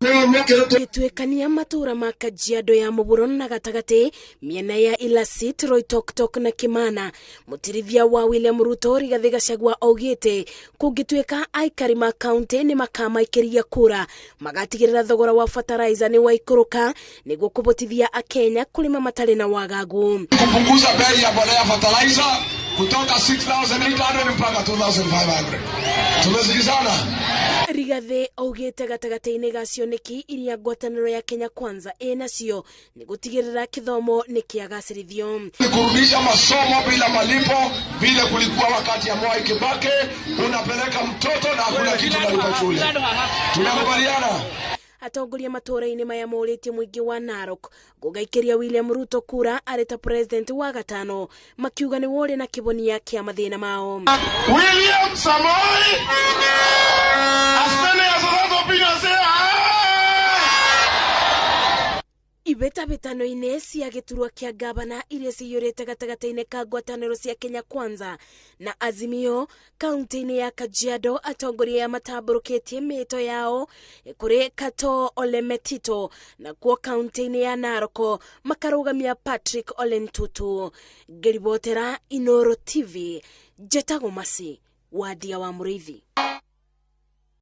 Gĩtuĩkania matũũra ma Kajiado ya mũhuro na gatagatĩ, mĩena ya Ilasit, Loitoktok na Kimana, mũtirithia wa William Ruto Rigathĩ Gachagua augĩte kũngĩtuĩka aikari ma kaunti nĩ makamaikĩria kura, magatigĩrĩra thogora wa fertilizer nĩ waikũrũka nĩguo kũbotithia akenya kũrĩma matarĩ na wagagu. Kupunguza bei ya mbolea fertilizer kutoka 6800 mpaka 2500. Tumesikizana? Rigathĩ augĩte gatagatĩ-inĩ ga cioneki iria ngwatanĩro ya Kenya Kwanza ĩnacio nĩ gũtigĩrĩra kĩthomo nĩ kĩagacĩrithio. Ni kurudisha masomo bila malipo vile kulikuwa wakati ya Mwai Kibaki, unapeleka mtoto na hakuna kitu unalipa shule. Tunakubaliana? Atongoria matũũra-inĩ maya morĩtie mũingĩ wa Narok gũgaikĩria William Ruto kura arĩ ta president wa gatano, makiuga nĩ worĩ na kĩbonia kĩa mathĩna mao. William Samoei Asante ya Ibĩtabĩtano-inĩ cia gĩturwa kĩa gavana iria ciyũrĩte gatagatĩ-inĩ ka ngwatanĩro cia Kenya Kwanza na Azimio kaunti-inĩ ya Kajiado, atongoria aya matambũrũkĩtie mĩĩto yao kũrĩ Katoo Ole Metito, nakuo kaunti-inĩ ya Narok makarũgamia Patrick Ole Ntutu. Ngĩribotera Inooro TV, njetagwo Masi Wadia wa Mũrĩithi.